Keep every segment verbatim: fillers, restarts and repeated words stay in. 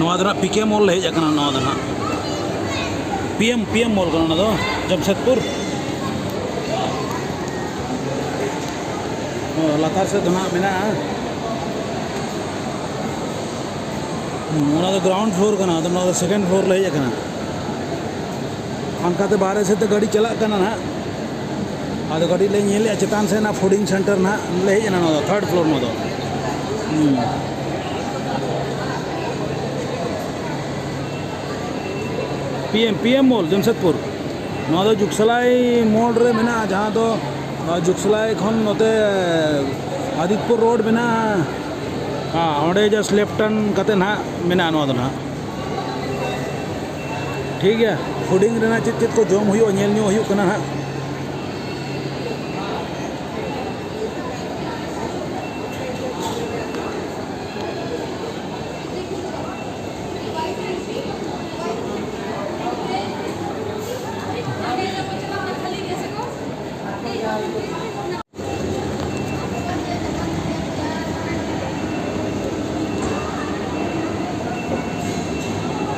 ᱱᱚᱣᱟ ᱫᱚ ᱱᱟᱜ ᱯᱤ ᱠᱮ ᱢᱚᱞ ᱞᱮ ᱦᱮᱡ ᱟᱠᱟᱱᱟ᱾ ᱱᱚᱣᱟ ᱫᱚ ᱱᱟᱜ ᱯᱤ ᱮᱢ, ᱯᱤ ᱮᱢ ᱢᱚᱞ ᱠᱟᱱᱟ ᱚᱱᱟ ᱫᱚ, ᱡᱟᱢᱥᱮᱫᱽᱯᱩᱨ᱾ ᱚ, ᱞᱟᱛᱟᱨ ᱥᱮᱫ ᱫᱚ ᱱᱟᱜ ᱢᱮᱱᱟᱜᱼᱟ᱾ ᱦᱩᱸ, ᱚᱱᱟ ᱫᱚ ᱜᱨᱟᱣᱩᱱᱰ ᱯᱷᱞᱳᱨ ᱠᱟᱱᱟ, ᱟᱫᱚ ᱱᱚᱣᱟ ᱫᱚ ᱥᱮᱠᱮᱱᱰ ᱯᱷᱞᱳᱨ ᱞᱮ ᱦᱮᱡ ᱟᱠᱟᱱᱟ᱾ ᱦᱟᱱᱠᱟᱛᱮ ᱵᱟᱦᱨᱮ ᱥᱮᱫ ᱛᱮ ᱜᱟᱹᱰᱤ ᱪᱟᱞᱟᱜ ᱠᱟᱱᱟ ᱱᱟᱜ, ᱟᱫᱚ ᱠᱟᱹᱴᱤᱡ ᱞᱮ ᱧᱮᱞᱮᱜᱼᱟ ᱪᱮᱛᱟᱱ ᱥᱮᱫ ᱱᱟᱜ ᱯᱷᱩᱰᱤᱝ ᱥᱮᱱᱴᱟᱨ ᱱᱟᱜ ᱞᱮ ᱦᱮᱡ ᱮᱱᱟ᱾ ᱱᱚᱣᱟ ᱫᱚ ᱛᱷᱟᱨᱰ ᱯᱷᱞᱳᱨ, ᱱᱚᱣᱟ ᱫᱚ᱾ ᱦᱩᱸ᱾ ᱯᱤ ᱮᱢ, ᱯᱤ ᱮᱢ ᱢᱚᱞ, ᱡᱟᱢᱥᱮᱫᱽᱯᱩᱨ᱾ ᱱᱚᱣᱟ ᱫᱚ ᱡᱩᱜᱽᱥᱟᱞᱟᱭ ᱢᱳᱲ ᱨᱮ ᱢᱮᱱᱟᱜᱼᱟ, ᱡᱟᱦᱟᱸ ᱫᱚ, ᱟᱸ, ᱡᱩᱜᱽᱥᱟᱞᱟᱭ ᱠᱷᱚᱱ ᱱᱚᱛᱮ ᱟᱫᱤᱛᱯᱩᱨ ᱨᱳᱰ ᱢᱮᱱᱟᱜᱼᱟ᱾ ᱦᱮᱸ, ᱚᱸᱰᱮ just left turn ᱠᱟᱛᱮ ᱱᱟᱦᱟᱜ ᱢᱮᱱᱟᱜᱼᱟ ᱱᱚᱣᱟ ᱫᱚ ᱱᱟᱦᱟᱜ᱾ ᱴᱷᱤᱠ ᱜᱮᱭᱟ, ᱯᱷᱩᱰᱤᱝ ᱨᱮᱱᱟᱜ ᱪᱮᱫ ᱪᱮᱫ ᱠᱚ ᱡᱚᱢ ᱦᱩᱭᱩᱜᱼᱟ, ᱧᱮᱞ ᱧᱚᱜ ᱦᱩᱭᱩᱜ ᱠᱟᱱᱟ ᱱᱟᱦᱟᱜ᱾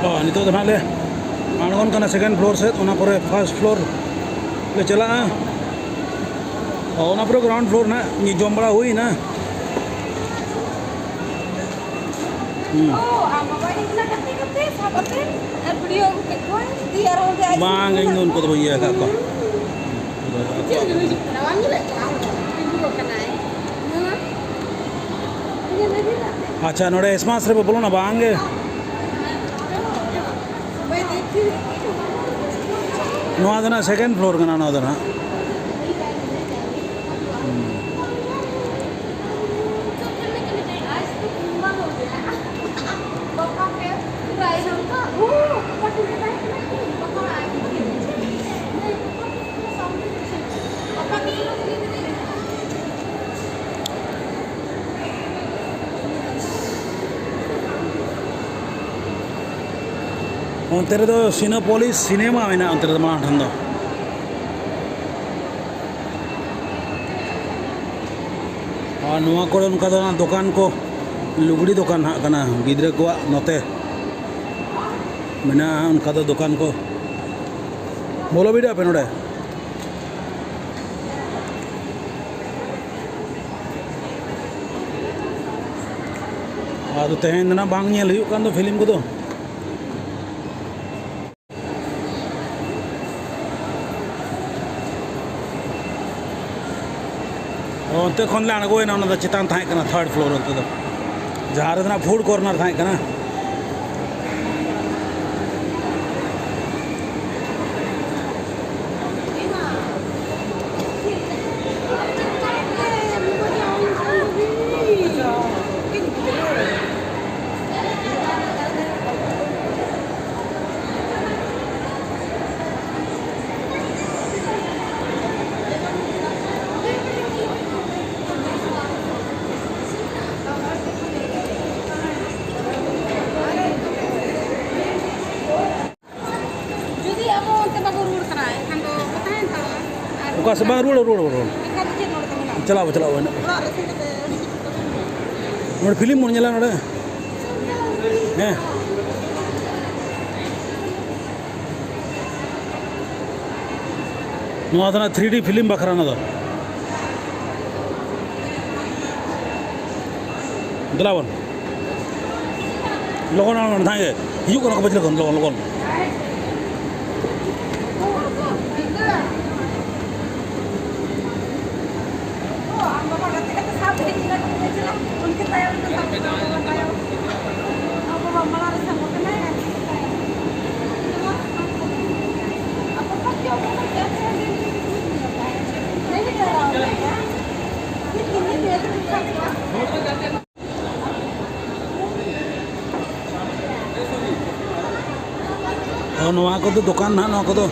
ᱚ, ᱱᱤᱛᱚᱜ ᱫᱚ ᱱᱟᱦᱟᱜ ᱞᱮ ᱟᱬᱜᱚᱱ ᱠᱟᱱᱟ ᱥᱮᱠᱮᱱᱰ ᱯᱷᱞᱳᱨ ᱥᱮᱫ, ᱚᱱᱟ ᱯᱚᱨᱮ ᱯᱷᱟᱨᱥᱴ ᱯᱷᱞᱳᱨ ᱞᱮ ᱪᱟᱞᱟᱜᱼᱟ᱾ ᱚ, ᱚᱱᱟ ᱯᱚᱨᱮ ᱜᱨᱟᱣᱩᱱᱰ ᱯᱷᱞᱳᱨ ᱱᱟᱦᱟᱜ ᱧᱮ-, ᱡᱚᱢ ᱵᱟᱲᱟ ᱦᱩᱭᱱᱟ᱾ ᱦᱩᱸ᱾ ᱵᱟᱝ, ᱤᱧ ᱫᱚ ᱩᱱᱠᱩ ᱫᱚ ᱵᱟᱹᱧ ᱤᱭᱟᱹ ᱟᱠᱟᱫ ᱠᱚᱣᱟ᱾ ᱟᱪᱪᱷᱟ, ᱱᱚᱰᱮ ᱮᱥᱢᱟᱥ ᱨᱮᱵᱚ ᱵᱚᱞᱚᱱᱟ, ᱵᱟᱝ ᱜᱮ? ᱱᱚᱣᱟ ᱫᱚ ᱱᱟᱜ ᱥᱮᱠᱮᱱᱰ ᱯᱷᱞᱳᱨ ᱠᱟᱱᱟ, ᱱᱚᱣᱟ ᱫᱚ ᱱᱟᱜ᱾ ᱚᱱᱛᱮ ᱨᱮᱫᱚ ᱥᱤᱱᱳᱯᱚᱞᱤᱥ ᱥᱤᱱᱮᱢᱟ ᱢᱮᱱᱟᱜᱼᱟ, ᱚᱱᱛᱮ ᱨᱮᱫᱚ ᱢᱟᱲᱟᱝ ᱴᱷᱮᱱ ᱫᱚ᱾ ᱟᱨ ᱱᱚᱣᱟ ᱠᱚᱨᱮ ᱚᱱᱠᱟ ᱫᱚ ᱫᱚᱠᱟᱱ ᱠᱚ, ᱞᱩᱜᱽᱲᱤ ᱫᱚᱠᱟᱱ ᱦᱟᱸᱜ ᱠᱟᱱᱟ ᱜᱤᱫᱽᱨᱟᱹ ᱠᱚᱣᱟᱜ ᱱᱚᱛᱮ᱾ ᱢᱮᱱᱟᱜᱼᱟ ᱚᱱᱠᱟ ᱫᱚ ᱫᱚᱠᱟᱱ ᱠᱚ᱾ ᱵᱚᱞᱚ ᱵᱤᱰᱟᱹᱜ ᱟᱯᱮ ᱱᱚᱰᱮ᱾ ᱟᱫᱚ ᱛᱮᱦᱮᱧ ᱫᱚ ᱱᱟᱜ ᱵᱟᱝ ᱧᱮᱞ ᱦᱩᱭᱩᱜ ᱠᱟᱱ ᱫᱚ ᱯᱷᱤᱞᱢ ᱠᱚᱫᱚ᱾ ᱚᱱᱛᱮ ᱠᱷᱚᱱ ᱞᱮ ᱟᱬᱜᱚᱭᱮᱱᱟ, ᱚᱱᱟ ᱫᱚ ᱪᱮᱛᱟᱱ ᱛᱟᱦᱮᱸ ᱠᱟᱱᱟ, ᱛᱷᱟᱨᱰ ᱯᱷᱞᱳᱨ ᱚᱱᱛᱮ ᱫᱚ, ᱡᱟᱦᱟᱸ ᱨᱮᱫᱚ ᱱᱟᱜ ᱯᱷᱩᱰ ᱠᱚᱨᱱᱟᱨ ᱛᱟᱦᱮᱸ ᱠᱟᱱᱟ᱾ ᱡᱩᱫᱤ ᱟᱵᱚ ᱚᱱᱛᱮ ᱵᱟᱵᱚ ᱨᱩᱣᱟᱹᱲ ᱠᱟᱱᱟ, ᱮᱱᱠᱷᱟᱱ ᱫᱚ ᱛᱟᱦᱮᱱ ᱛᱟᱵᱚᱱᱟ᱾ ᱟᱨ ᱚᱠᱟ ᱥᱮᱫ ᱵᱟᱝ ᱨᱩᱣᱟᱹᱲ, ᱨᱩᱣᱟᱹᱲ, ᱨᱩᱣᱟᱹᱲ᱾ ᱮᱱᱠᱷᱟᱱ ᱫᱚ ᱪᱮᱫ ᱱᱚᱰᱮ ᱫᱚ ᱢᱮᱱᱟᱜᱼᱟ? ᱪᱟᱞᱟᱜ ᱟᱵᱚ, ᱪᱟᱞᱟᱜ ᱟᱵᱚ ᱤᱱᱟᱹᱜ᱾ ᱚᱲᱟᱜ ᱨᱮ ᱥᱮᱱ ᱠᱟᱛᱮ ᱟᱹᱰᱤ ᱠᱤᱪᱷᱩ ᱠᱟᱹᱢᱤ ᱢᱮᱱᱟᱜᱼᱟ᱾ ᱱᱚᱰᱮ ᱯᱷᱤᱞᱢ ᱵᱚᱱ ᱧᱮᱞᱟ ᱱᱚᱰᱮ᱾ ᱦᱮᱸ᱾ ᱱᱚᱣᱟ ᱫᱚ ᱱᱟᱜ ᱛᱷᱨᱤ ᱰᱤ ᱯᱷᱤᱞᱢ ᱵᱟᱠᱷᱨᱟ ᱚᱱᱟ ᱫᱚ᱾ ᱫᱮᱞᱟ ᱵᱚᱱ᱾ ᱞᱚᱜᱚᱱ, ᱞᱚᱜᱚᱱ, ᱞᱚᱜᱚᱱ, ᱦᱮᱸ, ᱦᱤᱡᱩᱜ ᱠᱟᱱᱟ ᱠᱚ ᱯᱟᱹᱪᱷᱞᱟᱹ ᱠᱷᱚᱱ, ᱞᱚᱜᱚᱱ, ᱞᱚᱜᱚᱱ᱾ ᱱᱚᱣᱟ ᱠᱚᱫᱚ ᱫᱚᱠᱟᱱ ᱱᱟᱦᱟᱜ, ᱱᱚᱣᱟ ᱠᱚᱫᱚ